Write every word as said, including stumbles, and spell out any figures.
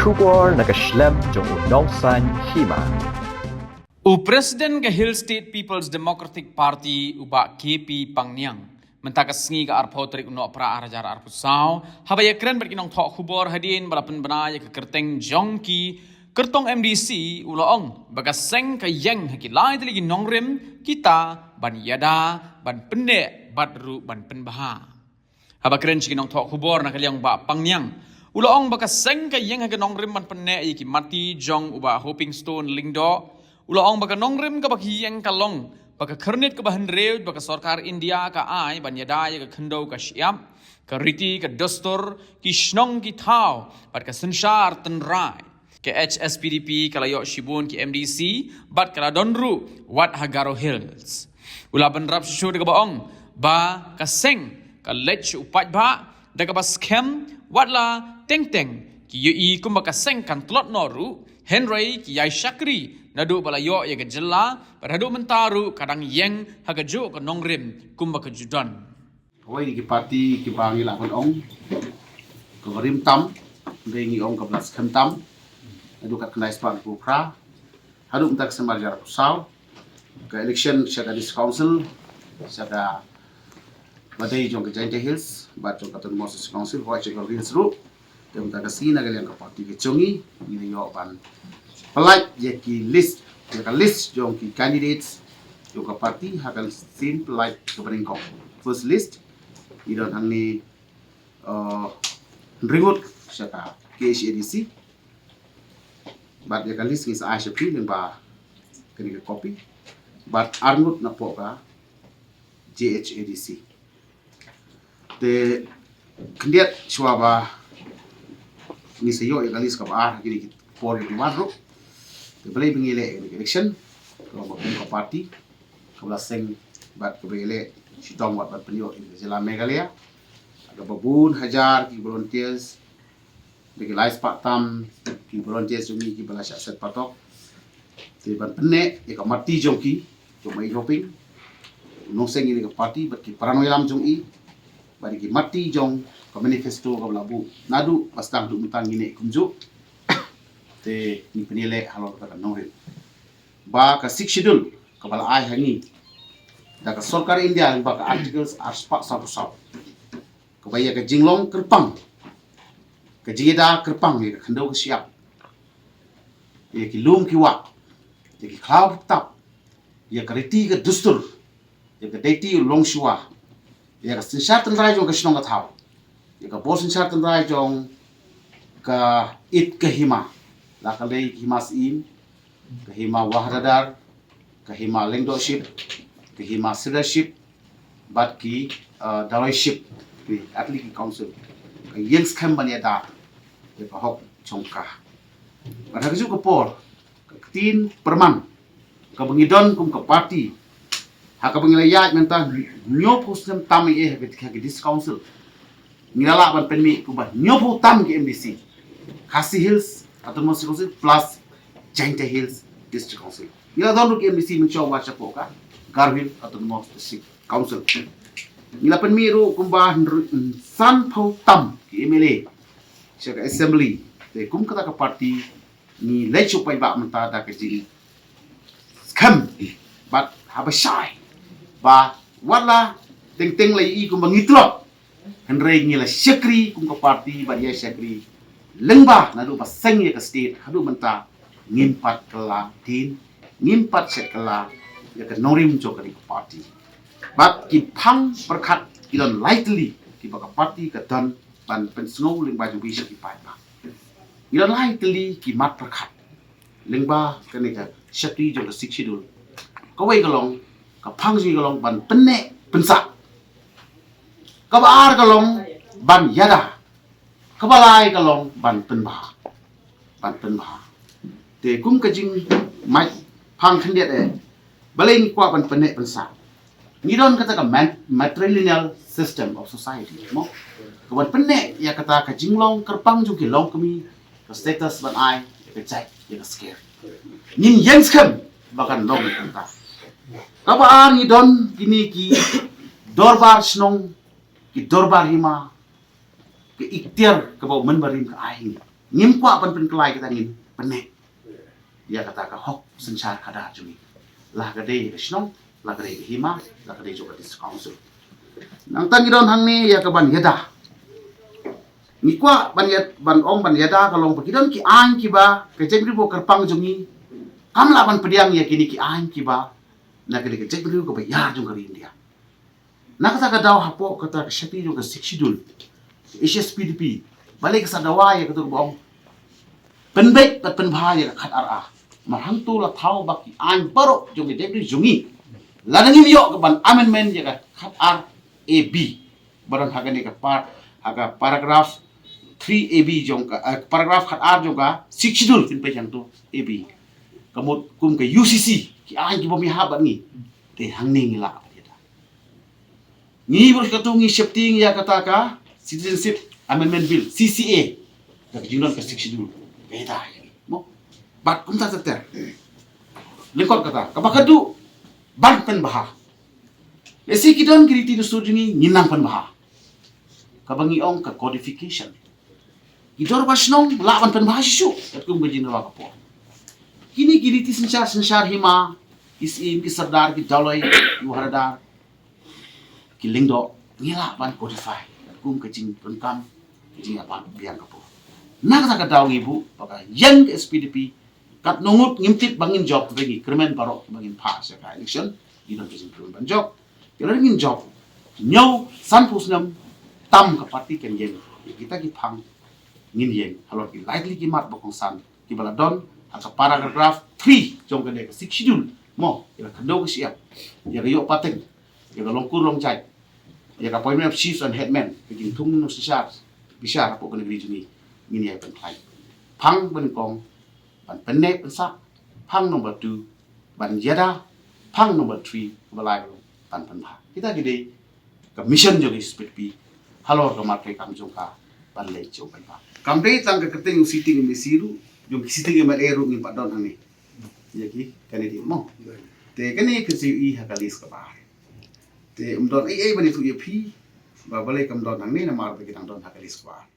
Khubor na ka shlem jong u nongsaiñ hima. U President ka Hill State People's Democratic Party, u Bah K P Pangniang, mynta ka sngi ka arphew tarik u Nohprah ar hajar arphew saw, haba ïakren bad ki nongthoh khubor hadien ba la pynbna ïa ka kyrteng jong ki kyrtong M D C, u la ong ba ka seng ka ïeng ha ki lai tylli ki nongrim kita ban ïada, ban pynneh bad ruh ban pynbha. Haba kren sha ki nongthoh khubor na ka liang u Bah Pangniang, u la ong ba ka seng ka ïeng ha ki nongrim ban pynneh ïa ki mati jong u Bah Hopingstone Lyngdoh. U la ong ba ka nongrim kaba ki ïeng ka long ba ka khyrnit kaba hynriew ba ka sorkar India ka ai ban ïada ïa ka khyndew ka shyiap, ka riti ka dustur, ki shnong ki thaw bad ka synshar tynrai. Ka H S P D P ka la ïoh shibun ki M D C bad ka la don ruh wat ha Garo Hills. U la bynrap shuh shuh da kaba ong ba ka seng ka leit sha u paidbah da kaba skhem, wat la teng teng ki ïohi kumba ka seng kan tlot noh ruh, hynrei ki ïai shakri naduh ba la ïoh ïa ka jylla bad haduh mynta ruh ka dang ïeng ha kajuh ka nongrim kumba ka ju don. Kawei na ki parti kiba ngi lah ban ong kaba rim tam, hynrei ngi ong kaba la skhem tam. Naduh ka khyndai spah arphew phra haduh mynta ka September arphew saw, ka election sha ka District Council, sha kaba dei jong ka Jaintia Hills bad jong ka Autonomous District Council, hooid sha ka Garo Hills ruh. Te mynta ka sngi na ka liang ka parti ka jong ngi, ngi la ïoh ban pyllait ïa ki list, ïa ka list jong ki candidates jong ka parti ha ka sien pyllait kaba nyngkong. First list ngi don hangne, uh, hynriew ngut sha ka K H A D C. Bad ïa ka list ngi sa ai sha phi lyngba kane ka copy. Bad ar ngut napoh ka J H A D C. Te khyndiat shuwa ba ngi sa ïoh ïa ka list kaba ar ha kine ki por kiba wan ruh. Te balei ba ngi leh ïa ka election? Kaba kum ka parti kaba la seng bad kaba ïaleh shitom wat ban pynïoh ïa ka jylla Meghalaya. Kaba bun hajar ki volunteers, da ki lai spah tam ki volunteers jong ngi kiba la shah set patok. Te ban pynneh ïa ka mati jong ki, jong ma i Hoping, u nongseng ïa ka parti bad ki paranongïalam jong i, bad ïa ki mati jong ka manifesto kaba la buh naduh ba sdang haduh mynta ngi neh kumjuh. Te ngi pynïaleh halor kata ka nongrim ba ka Sixth Schedule kaba la ai ha ngi da ka sorkar India lyngba ka Articles ar spah sawphew saw, kaba ïa ka jinglong kyrpang, ka jingïada kyrpang ïa ka khyndew ka shyiap, ïa ki lum ki wah, ïa ki khlaw ki btap, ïa ka riti ka dustur, ïa ka deiti u longshuwa, ïa ka synshar tynrai jong ka shnong ka thaw, ïa ka bor synshar tynrai jong ka it ka hima, la ka dei ka hima Syiem, ka hima Wahadadar, ka hima Lyngdohship, ka hima Sirdarship, bad ki, uh, Daloiship, ki ar tylli ki council. Ka ïeng skhem ban ïada ïa ka hok jong ka. Bad ha kajuh ka por, ka ktien pyrman kaba ngi don kum ka parti, ha kaba ngi la ïaid mynta hynñiewphew snem tam eh ha ka, ha ka District Council, ngi la lah ban pynmih kumba hynñiewphew tam ki M D C, Khasi Hills Autonomous District Council plus Jaintia Hills District Council. Ngi la don ruh ki M D C mynshuwa wat shapoh ka Garo Hills Autonomous District Council. Ngi la pynmih ruh kumba hynriew, sanphew tam ki M L A sha ka Assembly. Te kum kata ka parti ngi leit sha u paidbah mynta da ka jingskhem bad haba shai ba wat la teng teng la ïohi kumba ngi tlot, hynrei ngi la shakri kum ka parti bad ïa shakri lyngba naduh ba seng ïa ka state haduh mynta ngim pat kylla dien, ngim pat shet kylla ïa ka nongrim jong kane ka parti. Bad ki phang pyrkhat ki don lai tylli kiba ka parti ka don ban pynsngew lyngba jong ki sha ki paidbah. Ngi don lai tylli ki mat pyrkhat lyngba kane ka shakri jong ka Sixth Schedule. Kawei ka long, ka phang jong ngi ka long ban pynneh pynsah. Kaba ar ka long ban ïada. Kaba lai ka long ban pynbha. Ban pynbha. Te kum ka jingmut phang khyndiat eh, balei ngi kwah ban pynneh pynsah? Ngi don kata ka mat-, matrilineal system of society, mo? Ka ban pynneh ïa kata ka jinglong kyrpang jong ki longkmie, ka status ban ai ïa ka jait ïa ka sker. Ngin ïeng skhem ba kan long kata. Kaba ar ngi don kine ki dorbar shnong, ki dorbar hima, ka iktiar kaba u mynbarim ka ai ngi. Ngim kwah ban pynkylla ïa kata, ngin pynneh ïa kata ka hok synshar khadar jong ngi, la ka dei ka shnong, la ka dei ka hima, la ka dei jong ka District Council. Nangta ngi don hangne ïa ka ban ïada. Ngi kwah ban ïa, ban ong ban ïada ka long ba ki don ki aiñ kiba ka jaitbynriew kyrpang jong ngi kam lah ban pdiang ïa kine ki aiñ kiba na kane ka jaitbynriew kaba ïar jong ka ri India. Na kata ka daw, hapoh kata ka shakri jong ka Sixth Schedule, H S P D P, balei ka sa dawa ïa kata ba ong pynbeit bad pynbha ïa ka khatar A? Namar hangto la thaw ba ki aiñ baroh jong ka jaitbynriew jong ngi, lada ngim ïoh ka ban amendment ïa ka khatar A B, ba don ha kane ka par, ha ka paragraph three A B jong ka, eh, paragraph khatar jong ka Sixth Schedule, phin peit hangto A B. Ka mut kum ka U C C, ki aiñ kiba ym ïahap bad ngi, te hangne ngi lah ban ïada. Ngi baroh katto ngi sheptieng ïa kata ka Citizenship Amendment Bill, C C A, da ka jingdon ka Sixth Schedule. Ka ïada ïa ngi, mo. Bad kumta ter ter. Lyngkot kata, kaba khatduh, ban pynbha. Lehse ki don ki riti dustur jong ngi, ngin nang pynbha. Kaba ngi ong ka codification. Ki dorbar shnong lah ban pynbha shuh shuh katkum ka jingdawa ka por. Kine ki riti synshar, synshar hima, ki syiem, ki sordar, ki dolloi, ki wahadar, ki lyngdoh, ngi lah ban codify katkum ka jingdonkam, ka jingïabat biang ka por. Na kata ka daw ngi buh ba ka ïeng ka S P D P, katno ngut ngim tip ba ngin jop, ba ngi kyrmen baroh ba ngin pass ïa ka election, ngi don ka jingkyrmen ban jop. Te lada ngin jop hynñiew sanphew snem, tam ka party kan ïeng. Kita ki phang ngin ïeng halor ki lai tylli ki mat ba kongsan kiba la don ha ka paragraph three jong kane ka Sixth Schedule, mo, ïa ka khyndew ka shyiap, ïa ka ïoh pateng, ïa ka long kur long jait, ïa ka appointment of chiefs and headmen, ka jingthung ïa u synshar bishar hapoh ka nagri jong ngi, ngin ïai pynkhlaiñ. Phang ba nyngkong, ban pynneh pynsah. Phang number two, ban ïada. Phang number three, kaba lai, ban pynbha. Kita ki dei ka mission jong ka S P D P halor ka mat treikam jong ka ban leit sha u paidbah. Kam dei tang ka kyrteng u sitting M A C ruh, jong ki sitting M L A ruh ngim pat don hangne. Ïa ki candidate, mo. Te kane ka sa ïohi ha ka list kaba ar. Te ym don ei ei ban ïathuh ïa phi ba balei kam don hangne, namar ba ki dang don ha ka list kaba ar.